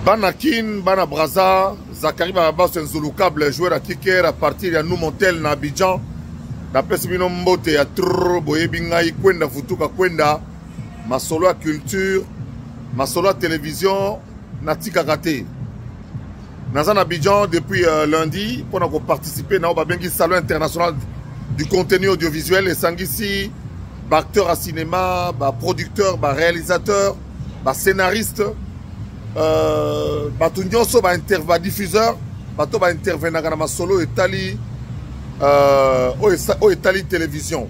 Bana Kin, bana Brazza, Zakari Babaso Nzulukable, joueur à kicker à partir ya Noumontel na Abidjan. Napesi bino mbote ya trop boyebi ngai kwenda futuka kwenda masolo ya culture, masolo ya télévision natikaka te. Naza na Abidjan depuis lundi mpona koparticiper na oyo babengi Salon international du contenu audiovisuel esangisi baacteur ya cinéma, baproducteur, baréalisateur, bascénariste, bato nyonso, badiffuseur, bato baintervenaka na masolo etali oyo etali télévision.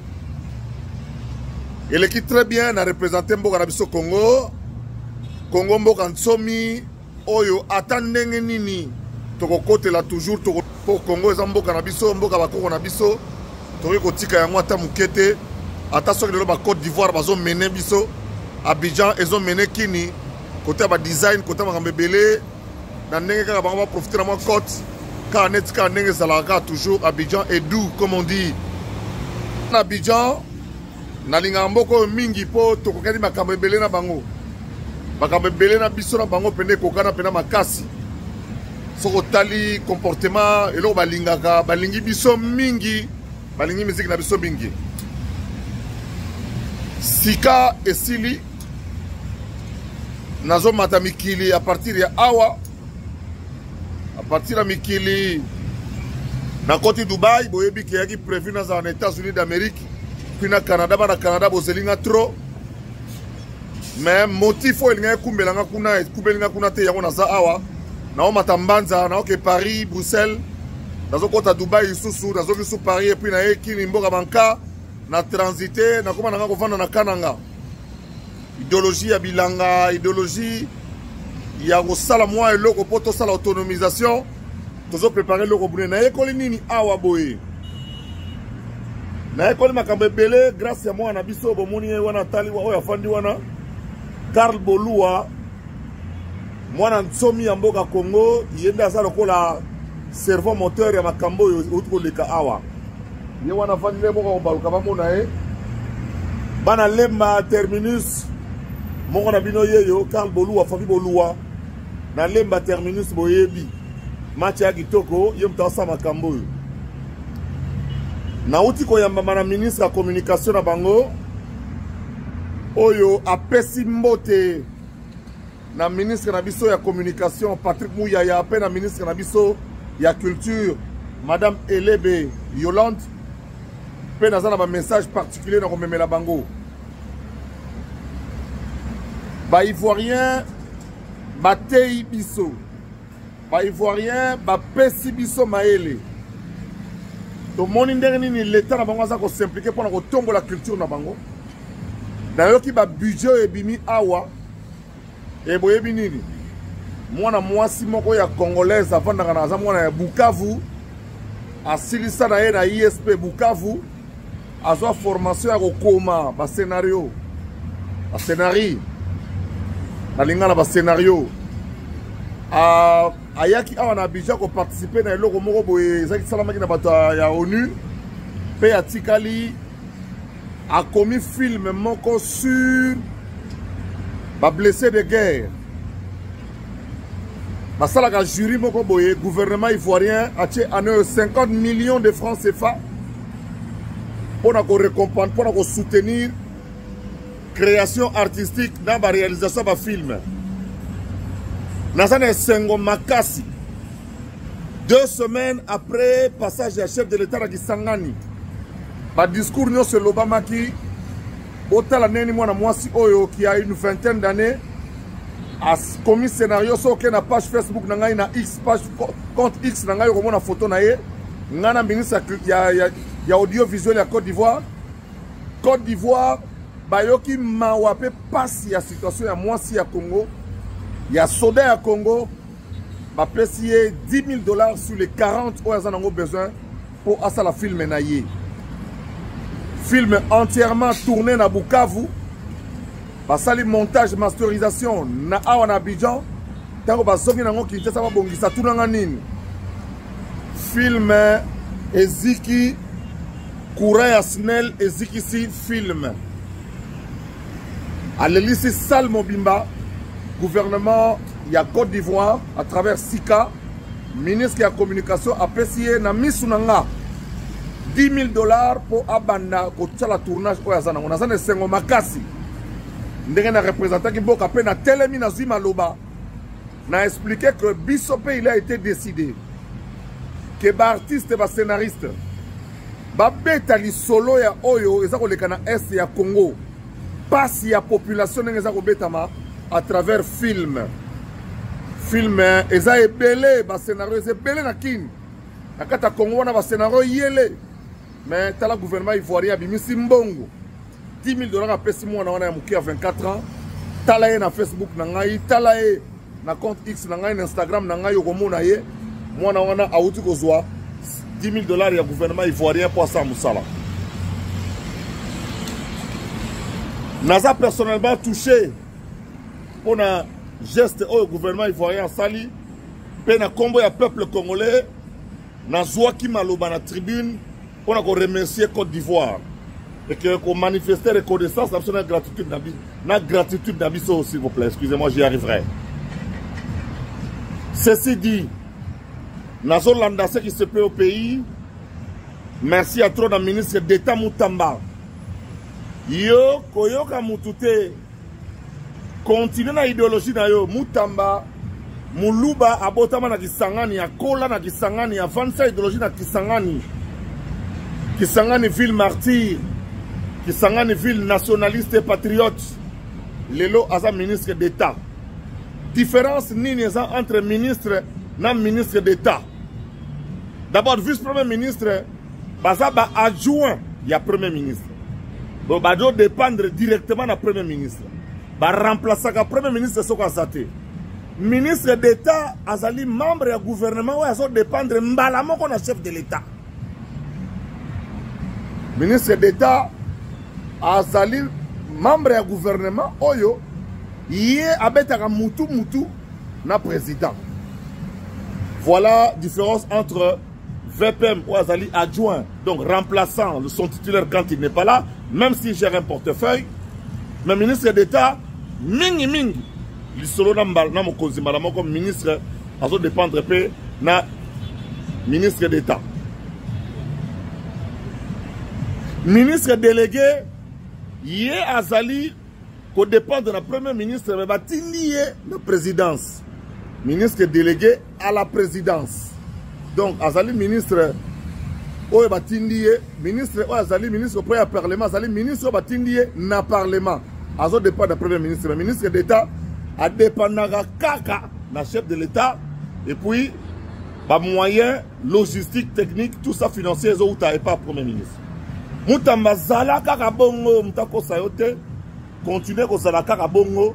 Eleki très bien na représente mboka na biso Congo. Congo mboka nsomi oyo ata ndenge nini tokokotela toujours po Congo eza mboka na biso, mboka bakoko na biso, tokoki kotika yango ata moke te. Ata soki lelo ba Côte d'Ivoire bazomene biso, Abidjan ezomene kini kote ya badesign, kote ya makambo ebele na ndenge kaka bango baprofite na mwa cote kaka neti kaka ndenge ezalaka kaka toujours. Abidjan est doux comme on dit. Na Abidjan nalingaka mboka oyo mingi mpo tokokani makambo ebele na bango, makambo ebele na biso na bango mpende ekokana mpena makasi. Soki otali comportement, eloko balingaka, balingi biso mingi, balingi miziki na biso mingi. Sika esili nazomata mikili à partir ya awa, à partir ya mikili nakoti Dubai. Boyebi ke yaki prévu nazala na États-Unis d'Amérique puis na Canada. Bana Canada bozelinga trop, mais motif oyo elingaki ekumbelanga kuna ekumbelinga kuna te, yango naza awa. Naomata mbanza, naoke Paris, Bruxelles, nazokɔta Dubai lisusu, nazoki su Paris et puis naye kini mboka banka na transite, nakóma nanga kovanda na Kananga. Idéologie ya bilanga, idéologie ya kosala mwa eloko mpo tosala autonomisation, tozoprépare eloko bune. Nayekoli nini awa boye? Nayekoli makambo ebele grâce ya mwana na biso bomoni ye wana, atali oyo afandi wana, Karl Bolua, mwana nsomi ya mboka Congo. Ye nde aza lokola cerveau moteur ya makambo oyo euti koleka awa. Ye wana afandi nde moko akobaluka bamona ye. Bana Lemba Terminus, moko na bino yeyo Karl Bolua, Fabi Bolua na Lemba Terminus. Boyebi match ya kitoko, ye moto asala makambo oyo. Nauti koyambama na ministre ya communication na bango oyo apesi mbote na ministre na biso ya communication Patrick Muyaya mpe na ministre na biso ya culture Madame Elebe Yolande, mpe naza na bamessage particulier na komemela bango. Baivoirien bateyi biso, baivoirien bapesi biso mayele. Tomoni ndenge nini leta na bango aza kosimplike mpona kotombola culture na bango. Nayoki babudget oyo ebimi awa. E boyebi nini? Mwana mwasi moko ya congolaise avandaka na, aza mwana ya Bukavu, asilisa na ye na ISP Bukavu, azwa formation ya kokoma bascenario, bascenari nalinga na bascenario. Ayaki awa na Abidjan koparticipe na eloko moko boye ezalaki salamaki na bato ya ONU, mpe atikali akomi film moko sur bablessé de guerre. Basalaka jury moko boye, gouvernement ivoirien atie année oyo 50 millions de francs CFA mpona korécompense, mpona kosoutenir création artistique na baréalisation ya bafilme. Naza na esengo makasi, 2 semaines après passage ya chef de l'État na Kisangani, badiscours nyonso elobamaki. Botala ndenge mwana mwasi oyo qui a une vingtaine d'années akomi scénario. Soki oke na page Facebook na ngai, na X, page compte X na ngai, okomona photo na ye, ngai na ministre ya audiovisuel ya Côte d'Ivoire. Côte d'Ivoire bayoki mawa mpe pasi ya situation ya mwasi ya Congo, ya soda ya Congo. Bapesi ye 10 000 $ sur les 40 oyo aza nango besoin mpo asala filme na ye, film entièrement tourné na Bukavu. Basali montage, masterisation na awa na Abidjan. Ntango bazongi nango Kinshasa babongisa, tunanga nini? Film eziki courant ya SNEL, ezikisi film, alelisi salle mobimba. Gouvernement ya Côte d'Ivoire à travers Sika, ministre ya communication, apesi ye na misu na nga 10 000 dollars mpo abanda kosala tournage oyo aza nango. Naza na esengo makasi ndenge na representaki mboka mpe natelemi nazwi maloba na expliquer que biso mpe il a été décidé que baartiste bascénariste babeta lisolo ya oyo eza koleka na est ya Congo, pasi ya population ndenge eza kobetama à travers film. Film eza ebele, bascénario eza ebele na Kin, na kati ya Congo wana bascénario yele. Mais tala gouvernement ivoirien abimisi mbongo 10 000 dollars apesi mwana wana ya moke ya 24 ans. Tala ye na Facebook na ngai, tala ye na compte X na ngai, na Instagram na ngai, okomona ye mwana wana awuti kozwa 10 000 dollars ya gouvernement ivoirien mpo asala mosala. Naza personnellement touché mpo na geste oyo gouvernement ivoirien asali, mpe na nkombo ya peuple congolais nazwaki maloba na tribune mpo na koremercier Côte d'Ivoire et que komanifester reconnaissance na biso na gratitude na biso, na gratitude na biso, s'il vous plaît, excusez-moi, j'y arriverai. Ceci dit, nazolanda ce qui se passe au pays. Merci à trop na ministre d'État Mutamba. Yo koyoka mutu te, continue na idéologie na yo. Mutamba Muluba abotama na Kisangani, akola na Kisangani, avandisa idéologie na Kisangani. Kisangani ville martyre, Kisangani ville nationaliste et patriote. Lelo aza ministre d'État. Différence nini eza entre ministre na ministre d'État? D'abord, vice-premier ministre baza ba adjoint ya premier ministre. Donc bazo dépendre directement na premier ministre. Ba remplaçaka premier ministre soko aza te. Ministre d'État azali membre ya gouvernement oyo azo dépendre mbala moko na chef de l'État. Ministre d'État azali membre ya gouvernement oyo ye abetaka mutu mutu na président. Voilà différence entre VPM oyo azali adjoint, donc remplaçant son titulaire quand il n'est pas là, même s'il gère un portefeuille. Mais ministre d'État mingi mingi lisolo na mbala na mokonzi mbala moko, ministre azo dépendre pe na ministre d'État. Ministre délégué ye azali ko dépendre na premier ministre, mais batindi ye na présidence. Ministre délégué à la présidence, donc azali ministre oyo batindi ye, ministre oyo azali ministre auprès ya parlement, azali ministre oyo batindi ye na parlement, azo dépendre na premier ministre. Mais ministre d'État adépendaka kaka na chef de l'État, et puis ba moyens logistique, technique, tout ça financier ezouta epa premier ministre. Mutamba zala kaka bongo, mutakosa yo te, continue kozala kaka bongo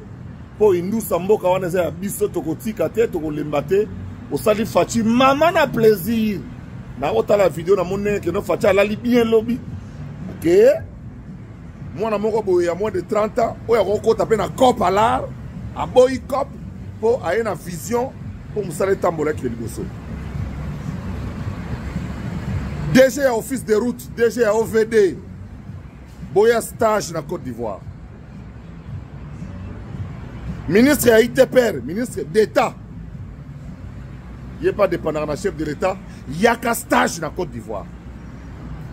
mpo indusa mboka wana eza ya biso, tokotika te, tokolemba te. Osali Faci mama na plaisir nakotala video na moni ndenge keno Faci alali bien lobi ke mwana moko boye ya moins de 30 ans oyo akokota mpe na cop alar aboyi cop mpo aye na vision mpo mosala etambola ekende liboso. DG ya office de route, DG ya OVD, boya stage na Côte d'Ivoire. Ministre ya ITPR, ministre d'État, ye pas dépendaka na chef de l'État, yaka stage na Côte d'Ivoire.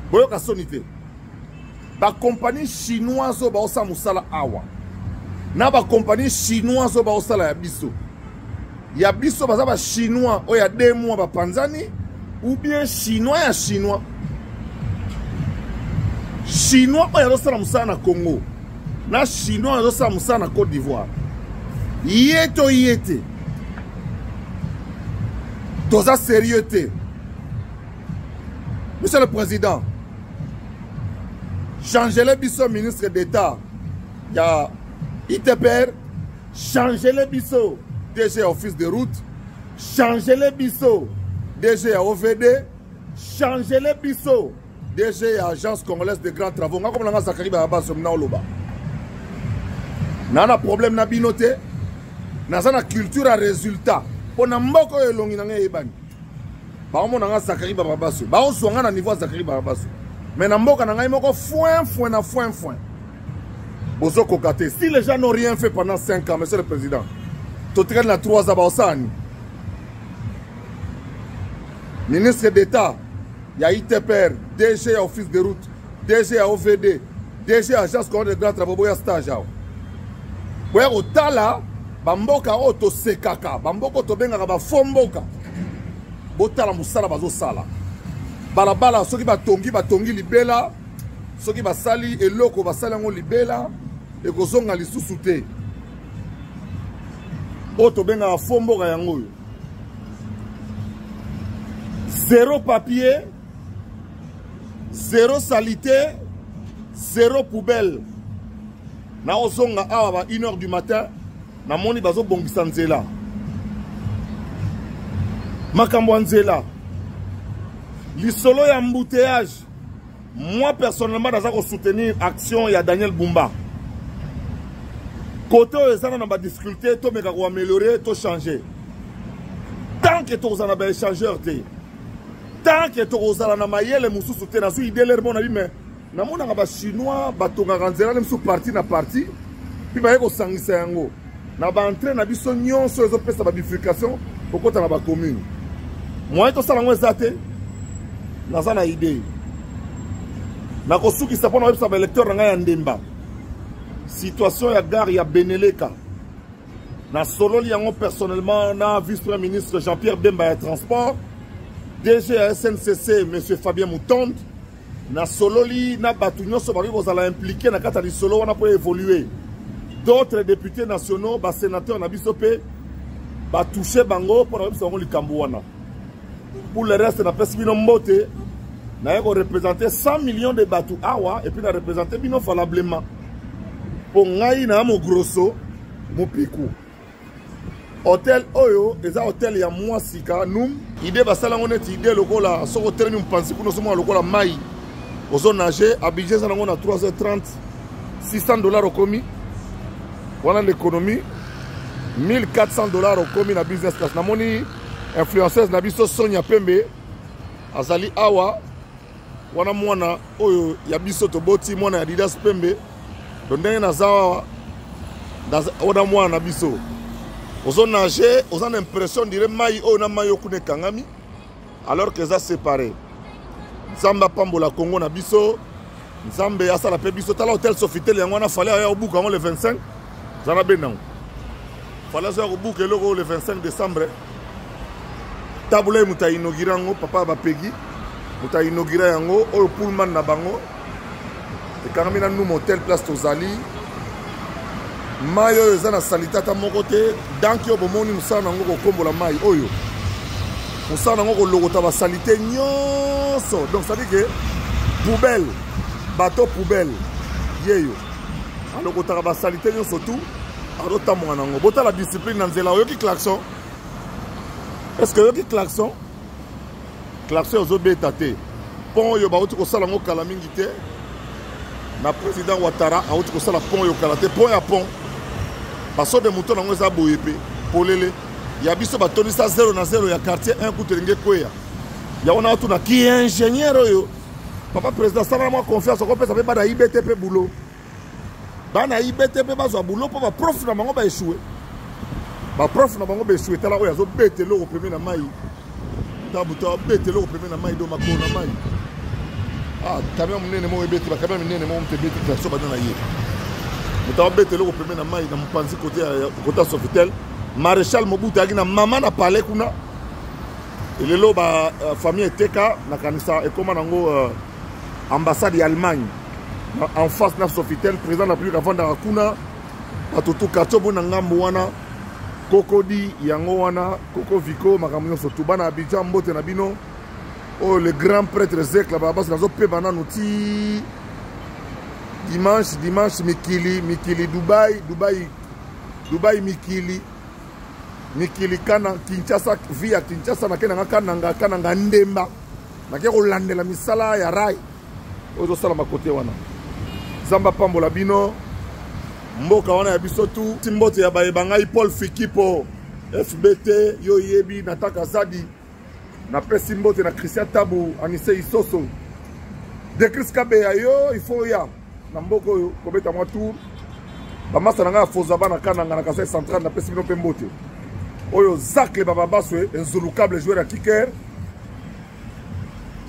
Boyoka soni te. Ba compagnie chinoise oyo baosala mosala awa na ba compagnie chinoise oyo baosala ya biso, ya biso baza ba chinois oyo ya 2 mois bapanzani, ou bien chinois ya chinois, chinois oyo azosala mosala na Congo na chinois oyo azosala mosala na Côte d'Ivoire, ye to ye te, toza sérieux te. Monsieur le Président, changez-le biso ministre d'État ya ITPR, changez-le biso DG office de route, changez-le biso DG ya OVD, changez-le biso DG ya agence congolaise de grands travaux. Nga komona nga Zakari Barabas na oloba. Na na problème na bino te. Naza na culture ya résultat. Pona mboka oyo elongi na ngai eyebani. Baomona nga Zakari Barabas. Baozwa nga na niveau ya Zakari Barabas. Mais na mboka na ngai moko foin foin na foin foin. Bozokoka te. Si les gens n'ont rien fait pendant 5 ans, monsieur le président, Totikali na 3 ans, baosala nini? Ministre d'État ya ITPR, DG ya Office de route, DG ya OVD, DG ya Agence congolaise de grands travaux, boya stage awa. Boya kotala bamboka oyo tosekaka, bamboka oyo tobengaka bafo mboka. Botala mosala bazosala. Balabala soki batongi, batongi libela, soki basali eloko basali yango libela, ekozonga lisusu te. Oyo tobengaka fo mboka yango oyo. Zéro papier, zéro salité, zéro poubelle. Naozonga awa ba 1h du matin, namoni bazobongisa nzela. Makambo ya nzela, lisolo ya embouteillage. Moi personnellement naza ko soutenir action ya Daniel Bumba. Côté oyo eza na ba difficulté, tomeka ko améliorer, to changer. Tant que tokozala na ba échangeur te, tant que tokozala na mayele mosusu te, nazwi idée lere mona bi, mais namonaka ba chinois batongaka nzela na biso partie na partie, puis baye kosangisa yango na ba entrée na biso nyonso ezopesa ba bifurcation kokota na ba commune. Moyen tosala yango eza te. Naza na idée nakosukisa mpona koyebisa ba électeur na ngai ya Ndemba situation ya gare ya Beneleka. Nasololi yango personnellement na vice-premier ministre Jean-Pierre Bemba ya transport, DG ya SNCC monsieur Fabien Moutonde. Nasololi na bato nyonso bakoki kozala impliqué na kati ya lisolo wana mpo évoluer. D'autres députés nationaux, ba sénateurs na biso mpe batouche bango mpo na koyebisa bango likambo wana. Pour le reste, napesi bino mbote. Naye koreprésente 100 millions de bato awa, et puis na représente bino valablement. Mpo ngai na mogroso mopiku. Hotel oyo eza hotel ya mwa sika num idée basala yango neti idée lokola soki otelemi mopanzi kuna ozomona lokola mai ozo nager. Abidjan eza nango na 3h30, 600 $ okomi wana l'économie, 1400 $ okomi na business class. Namoni influenceuse na biso Sonia Pembe azali awa wana, mwana oyo ya biso toboti, mwana ya Didas Pembe. To ndenge naza awa wana, mwana na biso ozo nager, oza na impression dire mai oyo na mai oyo kuna ekangami, alors que eza séparé. Nzambe apambola Congo na biso, Nzambe asala mpe biso. Tala hotel Sofitel yango wana, fale aya kobuka yango le 25. Eza na bendango, fale azoya kobuka eloko oyo le 25 décembre. Tabula ye moto ainaugure yango, papa ya bapegi moto ainaugure yango. Oyo pullman na bango ekangami na Num Hotel, place tozali. Mai oyo eza na salite ata moko te. Danki oyo bomoni, mosala nango kokombola mai oyo, mosala nango kolokota basalite nyonso. Donc c'est à dire que poubelle, bateau poubelle yeyo alokotaka basalite nyonso tu, azotamboka nango. Botala discipline na nzela. Oyoki klaxon? Est ce que oyoki klaxon? Klaxon ezobeta te. Pont oyo bauti kosala yango kala mingi te na président Ouattara, auti kosala pont oyo kala te. Pont ya pont baso de moto nango eza boye mpe polele. Ya biso batondisa 0 na 0 ya quartier 1 kutu elingi ekweya. Yango na otuna ki ingénieur oyo, papa président, sala mwa confiance, okopesa mpe bana IBT mpe boulot, bana IBT mpe bazwa boulot, mpo baprof na bango baéchoué, baprof na bango baéchoué. Tala oyo azobeta eloko pembe na mai, tabuto abeta eloko pembe na mai, do makolo na mai. Ah, camion monene moko ebeti, bacamion minene moko moto ebeti klaxon banda na ye. Moto abeta eloko pembe na mai na mopanzi kote ya Sofitel. Maréchal Mobutu ayaki na mama na palais kuna. Elelo ba famille eteka, nakanisa ekóma nango ambassade ya Allemagne en face na Sofitel. Président de la République avandaka kuna. Bato tu quartier omoni na ngambo wana, Kokodi yango wana, Koko Viko, makambo nyonso tu. Bana Abidjan, mbote na bino. Oyo le grand prêtre Zekla Babasi, nazopema nanu ti dimanche. Dimanche mikili, mikili Dubai, Dubai, Dubai, mikili, mikili kana Kinshasa, vie ya Kinshasa. Nake nanga Kananga, Kananga Ndemba, nake kolandela misala ya rai oyo ezosalama kote wana. Nzambe apambola bino, mboka wana ya biso tu. Mbote ya bayeba ngai Paul Fikipo FBT, yo yebi Nataka Zadi. Napesi mbote na Christian Tabu, Anise Isoso, de Chris Kabeya. Yo il faut ya na mboka oyo kobeta mwa tour. Bamasta na ngai ya Fozaba na Kananga na Kasai Central, napesi bino mpe mbote. Oyo Zacle Bababaswe, inzulukable joueur ya kicker.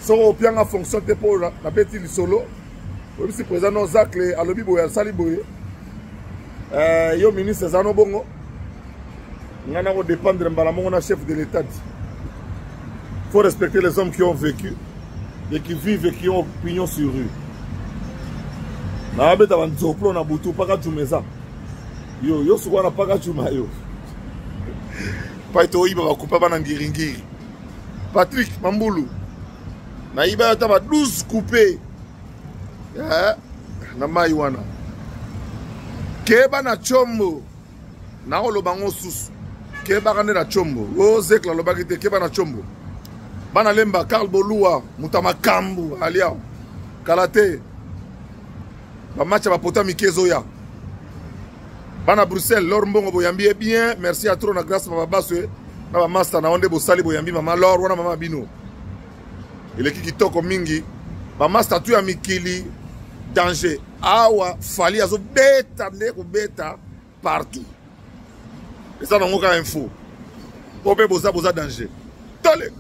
Soko opianga fonction te mpo nabeti lisolo, oyebisi président no Zacle alobi boye, asali boye. Yo ministre eza no bongo. Nga nako dépendre mbala moko na chef de l'État. Faut respecter les hommes qui ont vécu et qui vivent et qui ont pignon sur rue. Nabeta banzoplo na butu paka jumeza. Yo yo sukwa na paka juma yo. Pai to iba bakupa bana ngiringiri. Patrick Mambulu. Na iba ata ba 12 coupés. Eh, na mai wana. Keba na chombo. Nakoloba ngo susu. Kebaka nde na chombo. O Zekla alobaki te keba na chombo. Bana lemba Karl Bolua muta makambu alia. Kala te. Ba match ya bapota mike ezoya. Bana Bruxelles, Lor Mbongo boyambi ye bien. Merci à trop na grâce mama Baswe na ba master na onde bosali boyambi mama Lor wana mama bino. Eleki kitoko mingi. Ba master tu ya mikili danger. Awa Fally azobeta nde kobeta partout. Eza nango ka info. Po pe boza danger. Tole.